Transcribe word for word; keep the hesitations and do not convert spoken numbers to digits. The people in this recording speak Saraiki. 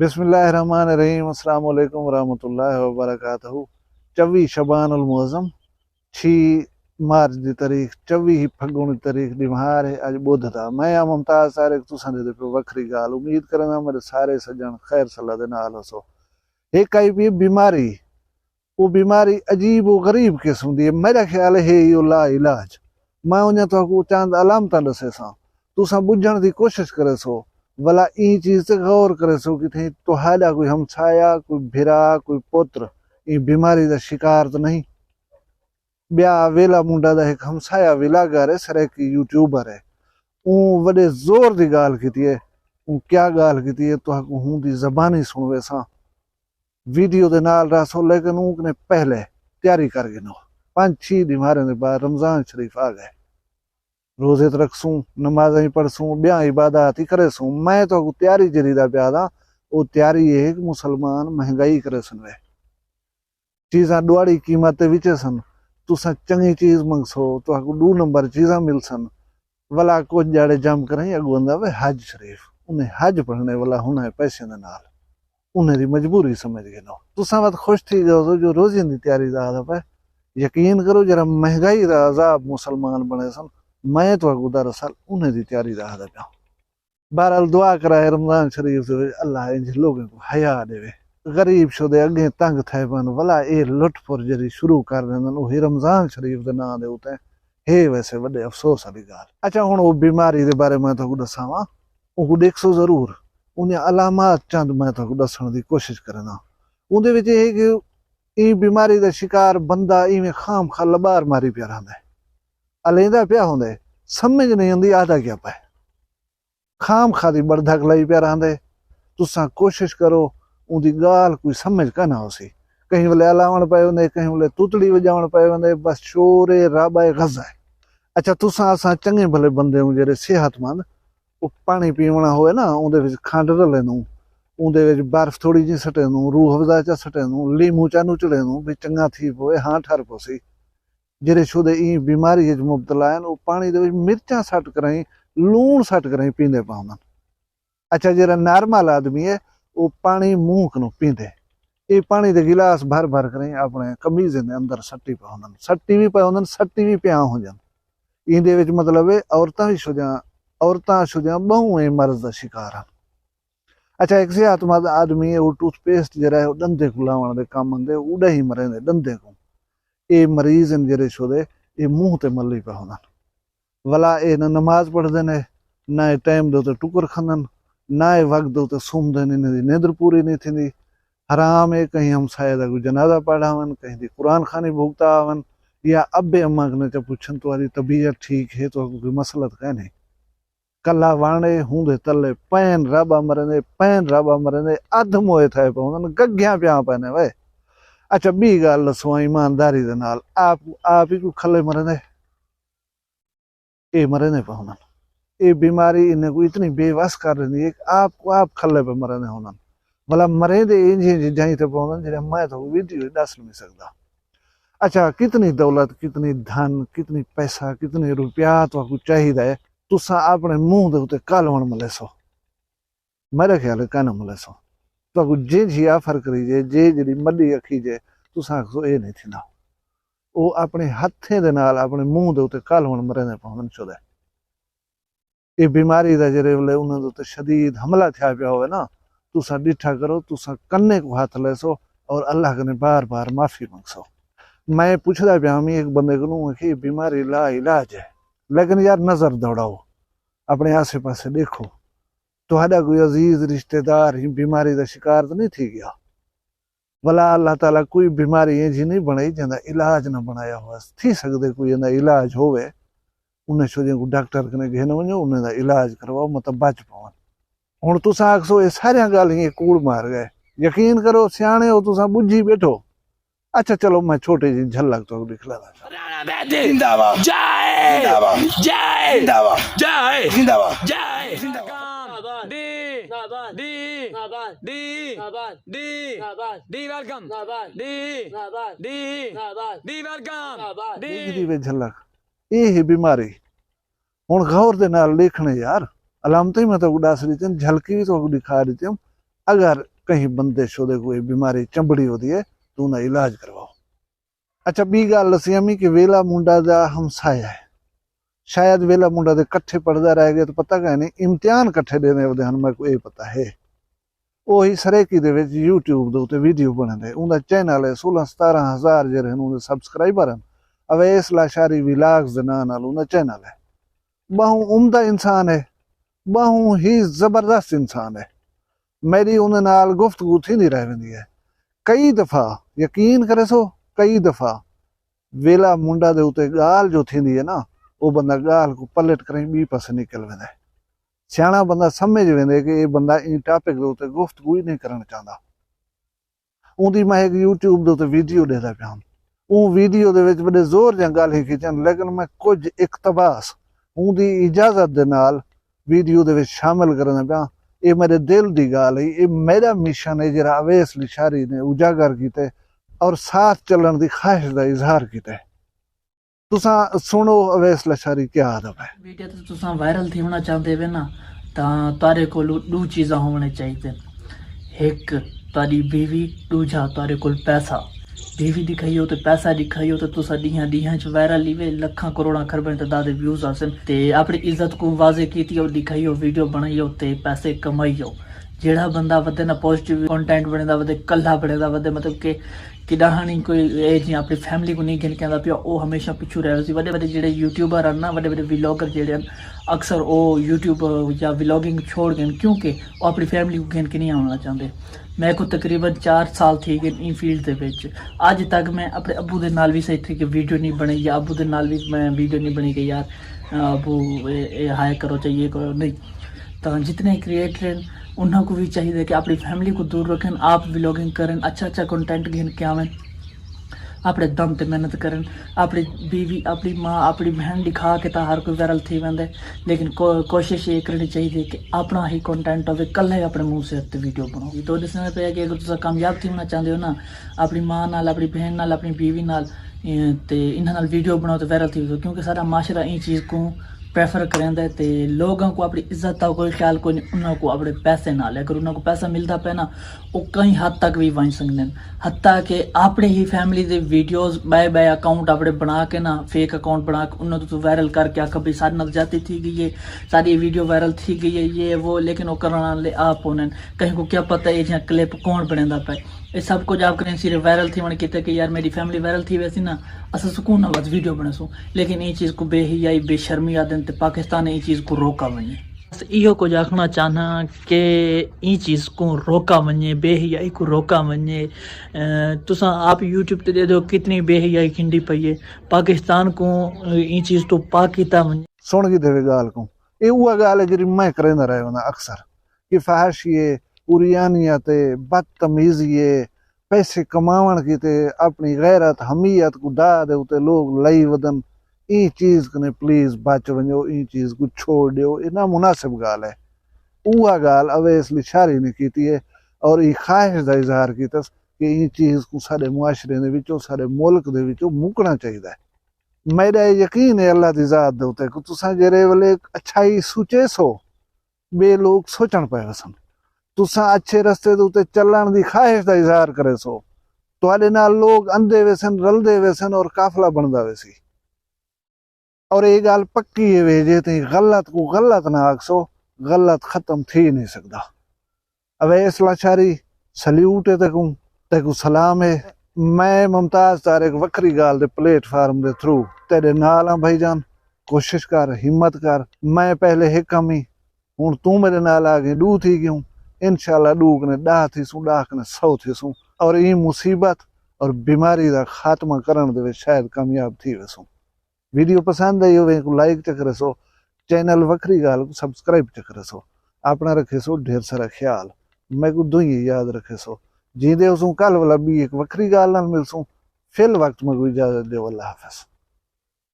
بسم اللہ الرحمن الرحیم۔ السلام علیکم ورحمۃ اللہ وبرکاتہ۔ چوی شعبان المعظم، چھی مارچ دی تاریخ، چوی ہی پھگن دی تاریخ، ݙیوہار ہے اڄ ٻدھ دا۔ میں ہاں ممتاز طارق، تساں ݙیہدے پیو وکھری ڳالھ۔ امید کریندا میݙے سارے سڄݨ خیر صلاح دے نال ہوسو۔ ہک آئی پئی ہے بیماری، او بیماری عجیب و غریب قسم دی ہے، میݙا خیال ہے ایہو لا علاج۔ میں انہاں تہاکوں چند علامتاں ݙسیساں، تساں ٻجھݨ دی کوشش کریسو، ولا ایں چیز تے غور کریسو کتھیں تہاݙا کوئی ہمسایہ، کوئی بھرا، کوئی پتر ایں بیماری دا شکار تاں نہیں۔ ٻیا ویلا منڈا دا ہک ہمسایہ ولاگر ہے، سرائیکی یوٹیوبر ہے، اوں وݙے زور دی ڳالھ کیتی ہے۔ اوں کیا ڳالھ کیتی ہے تہاکوں ہوں دی زبانی سݨویساں۔ ویڈیو دے نال رہسو، لیکن اوں کنے پہلے تیاری کر گھنو۔ پنج چھی ݙیہاڑیں دے بعد رمضان شریف آ ڳئے۔ روزے تے رکھسوں، نمازاں ہی پڑھسوں، ٻیاں عبادات ہی کریسوں۔ میں تہاکوں تیاری جیڑھی دا پیا آہداں، او تیاری اے ہے کہ مسلمان مہنگائی کریسن وے۔ چیزاں ݙوہاڑی قیمت تے وچیسن۔ تساں چنڳی چیز منگسو، تہاکوں ݙو نمبر چیزاں ملسن۔ ولا کجھ ڄاڑے جم کرئیں، اڳوں آہدا وے حج شریف۔ انہیں حج پڑھݨے ولا ہݨ ہے پیسے دے نال۔ انہیں دی مجبوری سمجھ گھنو۔ تساں وت خوش تھی ڳئے ہو جو روزیاں دی تیاری دا آہدا پئے۔ یقین کرو، جیڑھا مہنگائی دا عذاب مسلمان بݨیسن، میں تہاکوں دراصل انہیں دی تیاری دا آہدا پیاں۔ بہرحال، دعا کرائے رمضان شریف دے وچ اللہ انج لوگیں کوں حیا ݙیوے۔ غریب شدے اڳیں تنگ تھئے پن، ولا اے لٹ پھر جیڑھی شروع کر ݙیندن، اوہی رمضان شریف دے ناں دے اتے ہے۔ ویسے وݙے افسوس آلی ڳالھ۔ اچھا، ہݨ او بیماری دے بارے میں تہاکوں ݙساواں، اونکوں ݙیکھسو ضرور۔ اوندیاں علامات چند میں تہاکوں ݙسݨ دی کوشش کرینداں۔ اوندے وچ اے ہے کہ ایں بیماری دا شکار بندہ ایویں خام خواہ لبار ماری پیا رہندا ہے، الیندا پیا ہوندا ہے، سمجھ نہیں آندی آہدا کیا پئے۔ خام خواہ دی بڑدھک لائی پیا رہندے۔ تساں کوشش کرو، اوندی ڳالھ کوئی سمجھ کائنا ہوسی۔ کہیں ویلے الاوݨ پئے ویندے، کہیں ویلے توتڑی وڄاوݨ پئے ویندے، بس شور اے، رعبہ اے، غزہ اے۔ اچھا، تساں اساں چنڳے بھلے بندے ہوں جیڑھے صحت مند، او پاݨی پیوݨا ہووے نا، اوندے وچ کھنڈ رلیندوں، اوندے وچ برف تھوڑی جی سٹیندوں، روح افزا چا سٹیندوں، لیموں چا نچڑیندوں، بھئی چنڳا تھی پووے، ہاں ٹھر پوسی۔ جیڑھے شدے ایں بیماری اچ مبتلا ہن، او پاݨی دے وچ مرچاں سٹ کرائیں، لوݨ سٹ کرائیں پیندے پئے ہوندن۔ اچھا، جیڑھا نارمل آدمی ہے، او پاݨی منہ کنوں پیندے۔ اے پاݨی دے گلاس بھر بھر کرائیں اپݨے قمیضیں دے اندر سٹی پئے ہوندن، سٹی وی پئے ہوندن، سٹی وی پیاں ہوندن۔ ایندے وچ مطلب ہے، عورتاں وی شدیاں، عورتاں شدیاں ٻہوں ایں مرض دا شکار ہن۔ اچھا، ہک صحت مند آدمی ہے، او ٹوتھ پیسٹ جیڑھا ہے، او ݙندیں کوں لاوݨ دے کم آندے، او ݙاہیں مریندے ݙندیں کوں۔ اے مریض ہن جیڑھے شدے، اے منہ تے ملی پئے ہوندن۔ ولا اے نہ نماز پڑھدے نے، نہ اے ٹائم دے اتے ٹکر کھاندن، نہ اے وقت دے اتے سمدن، انہاں دی نیندر پوری نہیں تھیندی۔ حرام اے کہیں ہمسائے دا کوئی جنازہ پڑھ آون، کہیں دی قرآن خوانی بھگتا آون، یا ابے اماں کنے چا پچھن، تہاݙی طبیعت ٹھیک ہے، تہاکوں کوئی مسئلہ تاں کائنی۔ کلا وݨ اے، ہوندے تلے پئن رابا مریندے، پئن رابا مریندے، ادھ موئے تھئے پئے ہوندن، گگھیاں پیاں پئے نے وے۔ اچھا، ٻی ڳالھ ݙسو ایمانداری دے نال، آپ کوں آپ ہی کوئی کھلے مریندے؟ اے مریندے پئے ہوندن۔ اے بیماری انہیں کوں اتنی بے وس کر ݙیندی ہے کہ آپ کوں آپ کھلے پئے مریندے ہوندن۔ ولا مریندے انجھیں جھنجھائیں تے پئے ہوندن، جیڑھے میں تہاکوں ویڈیو وچ ݙس نہیں سڳدا۔ اچھا، کتنی دولت، کتنی دھن، کتنی پیسہ، کتنی روپیہ تہاکوں چاہیدا ہے، تساں اپݨے منہ دے اتے کالوݨ ملیسو؟ میݙا خیال ہے کائنا ملیسو۔ تہاکوں جینجھی آفر کریجے، جے جیڑھی مݙی اکھیجے، تساں آکھسو اے نہیں تھیندا۔ او اپݨے ہتھیں دے نال اپݨے منہ دے اتے کالوݨ مریندے پئے ہوندن شدے۔ اے بیماری دا جیڑھے ویلے انہاں دے اتے شدید حملہ تھیا پیا ہووے نا، تساں ݙٹھا کرو، تساں کنے کوں ہتھ لیسو اور اللہ کنے بار بار معافی منگسو۔ میں پچھدا پیا ہمی ہک بندے کولوں کہ اے بیماری لا علاج ہے، لیکن یار نظر دوڑاؤ، اپݨے آسے پاسے ݙیکھو، تہاݙا کوئی عزیز رشتہ دار ایں بیماری دا شکار تاں نہیں تھی ڳیا؟ ولا اللہ تعالیٰ کوئی بیماری اینجھی نہیں بݨائی جیندا علاج نہ بݨایا ہووے۔ تھی سڳدے کوئی ایندا علاج ہووے، انہیں شدیاں کوں ڈاکٹر کنے گھن ونڄو، انہیں دا علاج کرواؤ، مطلب بچ پون۔ ہݨ تساں آکھسو اے ساریاں ڳالھیں اے کوڑ مار ڳئے۔ یقین کرو سیاݨے ہو، تساں ٻجھی ٻیٹھو۔ اچھا چلو، میں چھوٹی جی جھلک تہاکوں ݙکھلانا چاہنداں۔ ہریانہ بیدی زندہ باد۔ جائے۔ زندہ باد۔ جائے۔ زندہ باد۔ جائے۔ زندہ باد۔ جائے۔ زندہ باد۔ دی۔ دی۔ دی۔ دی۔ دی۔ دی ویلکم۔ دی۔ دی ویلکم۔ دی۔ ݙیکھدی وے جھلک، اے ہے بیماری۔ ہݨ غور دے نال ݙیکھݨے یار، علامتیں میں تہاکوں ݙس ݙتیاں، جھلکی وی تہاکوں ݙکھا ݙتیاں۔ اگر کہیں بندے شودے کو یہ بیماری چنبڑی ہوتی ہے تو انہیں علاج کرواؤ۔ اچھا، بی گال لسی امی کہ ویلا منڈا دا ہمسایہ ہے۔ شاید ویلا منڈا دے کٹھے پڑھدا رہ گیا تو پتہ کہیں نہیں، امتحان کٹھے دینے ہوتے ہیں، میں کو یہ پتہ ہے۔ وہی سریکی دے وچ یوٹیوب دے اتے ویڈیو بنے دے، اوندا چینل ہے، سولہ ستارہ ہزار جڑے ہیں اوندا سبسکرائبر ہیں۔ اویس لاشاری ویلاگز دے ناں نال اوندا چینل ہے۔ بہوں عمدہ انسان ہے، بہوں ہی زبردست انسان ہے۔ میری اندے نال گفتگو تھیندی رہ ویندی ہے۔ کئی دفعہ، یقین کرے سو، کئی دفعہ ویلا منڈا دے اتے گال جو تھیندی ہے نا، وہ بندہ گال کو پلٹ کریں بی پاسے نکل ویندے۔ سیاݨا بندہ سمجھ ویندے کہ یہ بندہ این ٹاپک دے اتے گفتگو ہی نہیں کرنا چاہتا۔ اوندی میں ایک یوٹیوب دے اتے ویڈیو ڈیدا پیا ہوں۔ اون ویڈیو دے وچ بڑے زور دیاں گالیں کیتیاں، لیکن میں کچھ اقتباس اوندی اجازت دے نال ویڈیو دے وچ شامل کرنا پیا۔ یہ میرے دل دی گال ہے، یہ میرا مشن ہے جڑا اویس لشاری نے اجاگر کیتے اور ساتھ چلن دی خواہش دا اظہار کیتے۔ تساں سنو اویس لشاری کیا آدھا پئے۔ ویڈیو تے تساں وائرل تھیوݨا چاہندے وے نا، تاں تہاݙے کولوں ݙو چیزاں ہووݨے چاہیدن۔ ہک تہاݙی بیوی، ݙوجھا تہاݙے کول پیسہ۔ بیوی ݙکھائیو تے پیسہ ݙکھائیو تے تساں ݙینہاں ݙینہاں اچ وائرل ہیوے، لکھاں کروڑاں خربیں تعداد دے ویوز آسن تے اپݨی عزت کوں واضح کیتیو، ݙکھائیو، ویڈیو بݨائیو تے پیسے کمائیو۔ جیڑھا بندہ ودے نا پازیٹیو کنٹینٹ بݨیندا ودے، کلہا بݨیندا ودے، مطلب کہ کݙاہݨ ہی کوئی اے جیاں اپݨی فیملی کوں نہیں گھن کے آندا پیا، او ہمیشہ پچھوں رہ ویسی۔ وݙے وݙے جیڑھے یوٹیوبر ہن نا، وݙے وݙے ولاگر جیڑھے ہن، اکثر او یوٹیوب یا ولاگنگ چھوڑ ڳئے ہن، کیونکہ او اپݨی فیملی کوں گھن کے نہیں آوݨا چاہندے۔ میکوں تقریباً چار سال تھی ڳئے ایں فیلڈ دے وچ۔ اڄ تک میں اپݨے ابو دے نال وی صحیح طریقے ویڈیو نہیں بݨائی، یا ابو دے نال وی میں ویڈیو نہیں بݨائی کہ یار، ابو، اے، اے ہائے کرو چاہیے کرو نہیں۔ تاں جتنے کریئٹر ہن، انہاں کوں وی چاہیدے کہ اپݨی فیملی کوں دور رکھن، آپ ولاگنگ کرن، اچھا اچھا کنٹینٹ گھن کے آون، اپݨے دم تے محنت کرن۔ اپݨی بیوی، اپݨی ماں، اپݨی بہن ݙکھا کے تاں ہر کوئی وائرل تھی ویندے، لیکن کو-، کوشش یہ کرنی چاہیدی کہ اپݨا ہی کنٹینٹ ہووے، کلھا ہی اپݨے منہ سر تے ویڈیو بݨاؤ۔ تو ݙسݨا پیا کہ اگر تساں کامیاب تھیوݨا چاہندے ہو نا، اپݨی ماں نال، اپݨی بہن نال، اپݨی بیوی نال، اے، تے انہاں نال ویڈیو بݨاؤ تے وائرل تھی ویسو، کیونکہ ساݙا معاشرہ ایں چیز کوں پریفر کریندا ہے تے لوگاں کوں اپݨی عزت دا کوئی خیال کوئی نہیں، انہاں کوں اپݨے پیسے نال ہے۔ اگر انہاں کوں پیسہ ملدا پئے نا، او کہیں حد تک وی ونڄ سڳدن۔ حتیٰ کہ اپݨی ہی فیملی دے ویڈیوز ٻئے ٻئے اکاؤنٹ اپݨے بݨا کے نا، فیک اکاؤنٹ بݨا کے انہاں توں وائرل کر کے آکھاں بھئی ساݙے نال زیادتی تھی ڳئی ہے، ساݙی ویڈیو وائرل تھی ڳئی ہے، یہ وہ، لیکن او کرݨ والے آپ ہونن۔ کہیں کوں کیا پتہ اے جیہاں کلپ کون بݨیندا پئے۔ اے سب کجھ آپ کریں صرف وائرل تھیوݨ کیتے کہ یار میری فیملی وائرل تھی ویسی نا، اساں سکون نال وت ویڈیو بݨیسوں۔ لیکن ایں چیز کوں بے حیائی، بے شرمی آہدن تے پاکستان ایں چیز کوں روکا ونڄے۔ بس ایہو کجھ آکھݨا چاہناں کہ ایں چیز کوں روکا ونڄے، بے حیائی کوں روکا ونڄے۔ اے، تساں آپ یوٹیوب تے ݙیہدو کتنی بے حیائی گھندی پئی ہے۔ پاکستان کوں ایں چیز توں پاک کیتا ونڄے۔ سݨ گھدے وے ڳالھ کوں۔ اے اوہا ڳالھ ہے جیڑھی میں کریندا رہ وینداں اکثر۔ کہ فحاشی ہے، عریانیت ہے، بدتمیزی ہے، پیسے کماوݨ کیتے اپݨی غیرت، حمیت کوں داء دے اتے لوگ لئی ودن۔ ایں چیز کنے پلیز بچ ونڄو، ایں چیز کوں چھوڑ ݙیو، اے نامناسب ڳالھ ہے۔ اوہا ڳالھ اویس لشاری نے کیتی ہے اور ایں خواہش دا اظہار کیتس کہ ایں چیز کوں ساݙے معاشرے دے وچوں، ساݙے ملک دے وچوں مکݨا چاہیدا ہے۔ میݙا اے یقین ہے اللہ دی ذات دے اتے کہ تساں جیڑھے ویلے اچھائی سوچیسو، ٻئے لوک سوچݨ پئے ویسن۔ تساں اچھے رستے دے اتے چلݨ دی خواہش دا اظہار کریسو، تہاݙے نال لوک اندے ویسن، رلدے ویسن اور قافلہ بݨدا ویسی۔ اور اے ڳالھ پکی ہے وے، جے تئیں غلط کوں غلط نہ آکھسو، غلط ختم تھی نہیں سڳدا۔ اویس لاشاری، سلیوٹ ہے تیکوں، تیکوں سلام ہے۔ میں ممتاز طارق وکھری ڳالھ دے پلیٹ فارم دے تھرو تیݙے نال ہاں بھائی جان، کوشش کر، ہمت کر۔ میں پہلے ہک ہمی، ہݨ توں میݙے نال آ ڳئیں، ݙو تھی ڳیوں۔ انشاءاللہ ݙو کنے ݙاہ تھیسوں، ݙاہ کنے سو تھیسوں، اور ایں مصیبت اور بیماری دا خاتمہ کرݨ دے وچ شاید کامیاب تھی ویسوں۔ ویڈیو پسند آئی ہووے کوں لائک چا کریسو، چینل وکھری ڳالھ کوں سبسکرائب چا کریسو۔ اپݨا رکھیسو ڈھیر سارا خیال۔ میکوں دعائیں یاد رکھیسو۔ جیندے ہوسوں کل ولا ٻی ہک وکھری ڳالھ نال ملسوں۔ فی الوقت میکوں اجازت ݙیو، اللہ حافظ۔